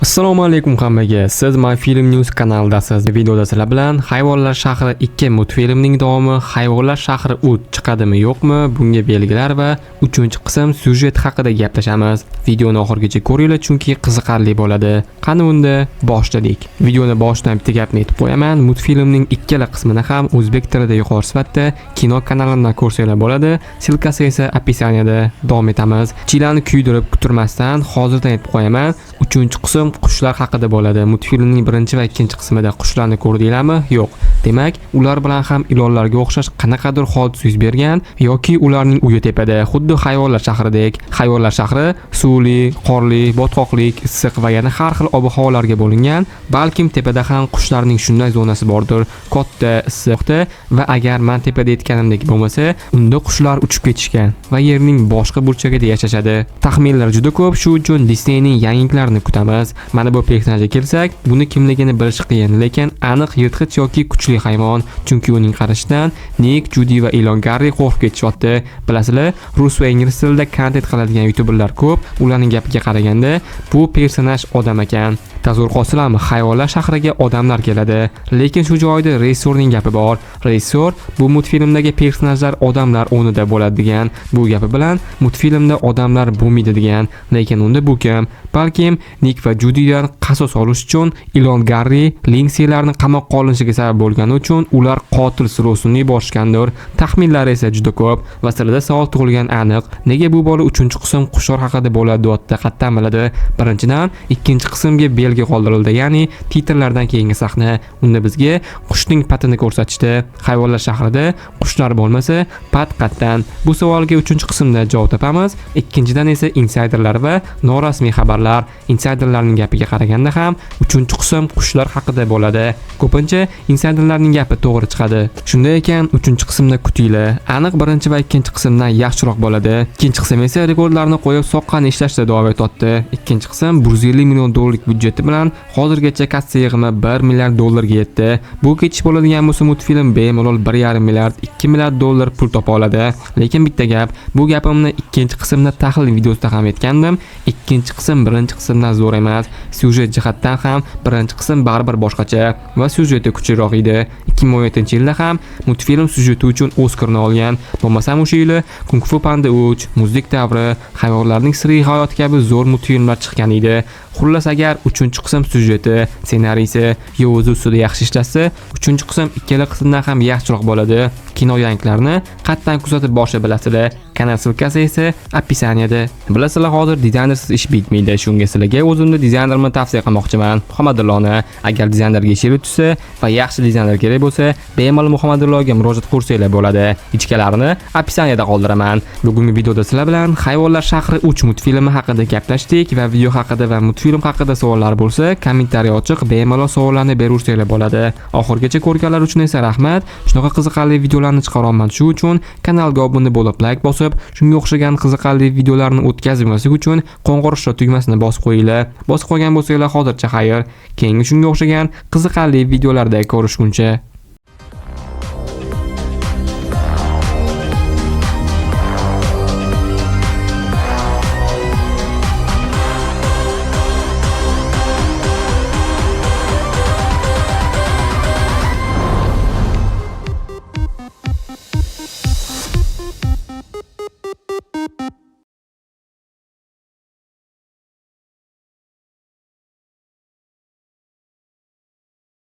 Assalomu alaykum hammaga. Siz My Film News kanalidasiz. Videoda sizlar bilan Hayvonlar shahri 2 multfilmining davomi Hayvonlar shahri 3 chiqadimi yo'qmi, bunga belgilar va 3-qism syujet haqida gaplashamiz. Videoni oxirigacha ko'ringlar, chunki qiziqarli bo'ladi. Qani unda boshladik. Videoni boshidan bitta gapni aytib qo'yaman. Multfilmning ikkala qismini ham o'zbek tilida yuqori sifatda kino kanalimdan ko'rsanglar bo'ladi. Ссылка si esa описание da. Davom etamiz. Chilani kuydirib kutirmasdan hozirdan aytib qo'yaman. 3-qism qushlar haqida bo'ladi. Multfilmning birinchi va ikkinchi qismida qushlarni ko'rdinglarmi? Yo'q. Demak, ular bilan ham ilonlarga o'xshash qanaqadir hodisa yuz bergan yoki ularning uyi tepada, xuddi hayvonlar shahridek. Hayvonlar shahri suvli, qorli, botqoqlik, issiq va yana har xil ob-havolarga bo'lingan. Balkim tepada ham qushlarning shunday zonasi bordir. Katta, issiqda va agar man tepada aytganimdek bo'lmasa, unda qushlar uchib ketishgan va yerning boshqa burchagida yashashadi. Taxminlar juda ko'p, shu uchun Disneyning yangiliklarini kutamiz. Mana bu personajga kelsak, buni kimligini bilish qiyin, lekin aniq yirtqich yoki kuchli hayvon, chunki uning qarashidan Nick, Judy va ilon Garri qo'rqib ketishyapti. Bilasizlar, rus va ingliz tilida kontent qiladigan youtuberlar ko'p. Ularning gapiga qaraganda, bu personaj odam ekan. Tasavvur qilsizlarmi, hayvonlar shahriga odamlar keladi. Lekin shu joyda rejissyorning gapi bor. Rejissyor bu multfilmdagi personajlar odamlar o'rnida bo'ladi degan. Bu gapi bilan multfilmda odamlar bo'lmaydi degan. Lekin unda bu kim? Balkim Nick va Judydan qasos olish uchun ilon Garri Lindseylarni qamoqqa olinishiga sabab bo'lgani uchun ular qotil suruvsini yuborishgandir. Taxminlar esa juda ko'p va sizlarda savol tug'ilgan aniq. Nega bu bola 3-qism qushlar haqida bo'ladi deyapti? Qayerdan biladi? Birinchidan, ikkinchi qismga belgi qoldirildi, ya'ni titrlardan keyingi sahna. Unda bizga qushning patini ko'rsatishdi. Hayvonlar shahrida qushlar bo'lmasa, pat qayerdan? Bu savolga 3-qismda javob topamiz. Ikkinchidan esa insayderlar va norasmiy xabarlar. Insayderlarning gapiga qaraganda ham 3-qism qushlar haqida bo'ladi. Ko'pincha insayderlarning gapi to'g'ri chiqadi. Shunday ekan, 3-qismda kutinglar. Aniq birinchi va ikkinchi qismdan yaxshiroq bo'ladi. Ikkinchi qism esa rekordlarni qo'yib soqqani ishlashda davom etyapti. Ikkinchi qism 150 million dollarlik byudjeti bilan hozirgacha kassa yig'imi 1 milliard dollarga yetdi. Bu ketish bo'ladigan bo'lsa, multfilm bemalol 1,5 milliard, 2 milliard dollar pul topa oladi. Lekin bitta gap, bu gapimni ikkinchi qismda tahlil videosida ham aytgandim. Ikkinchi qism birinchi qismdan zo'r emas. Syujet jihatdan ham birinchi qism baribir boshqacha va syujeti kuchliroq edi. 2017-yilda ham multfilm syujeti uchun Oskarni olgan. Bo'lmasam o'sha yili Kung Fu Panda 3, Muzlik davri, Hayvonlarning sirli hayoti kabi zo'r multfilmlar chiqqan edi. Xullas, agar 3-qism syujeti, ssenariysi, yo'zi ustida yaxshi ishlasa, 3-qism ikkala qismdan ham yaxshiroq bo'ladi. Kino yangiliklarni qayerdan kuzatib borishni bilasizlar. Kanal ссылка si esa описание da. Bilasizlar, hozir dizaynersiz ish bitmaydi. Shunga sizlarga o'zimni dizaynerimni tavsiya qilmoqchiman. Muhammadullohni. Agar dizaynerga ish tushsa va yaxshi dizayner kerak bo'lsa, bemalol Muhammadullohga murojaat qilsanglar bo'ladi. Ichkalarini описание da qoldiraman. Bugungi videoda sizlar bilan Hayvonlar shahri 3 multfilmi haqida gaplashdik va video haqida va multfilm haqida savollar bo'lsa, kommentariy ochiq, bemalol savollarni berursanglar bo'ladi. Oxirigacha ko'rganlar uchun esa rahmat. Shunaqa qiziqarli videolarni chiqaryapman. Shu uchun kanalga obuna bo'lib, like bosib, shunga o'xshagan qiziqarli videolarni o'tkazmaslik uchun qo'ng'iroqcha tugmasini bosib qo'yinglar. Bosib qo'ygan bo'lsanglar, hozircha xayr. Keyingi shunga o'xshagan qiziqarli videolarda ko'rishguncha.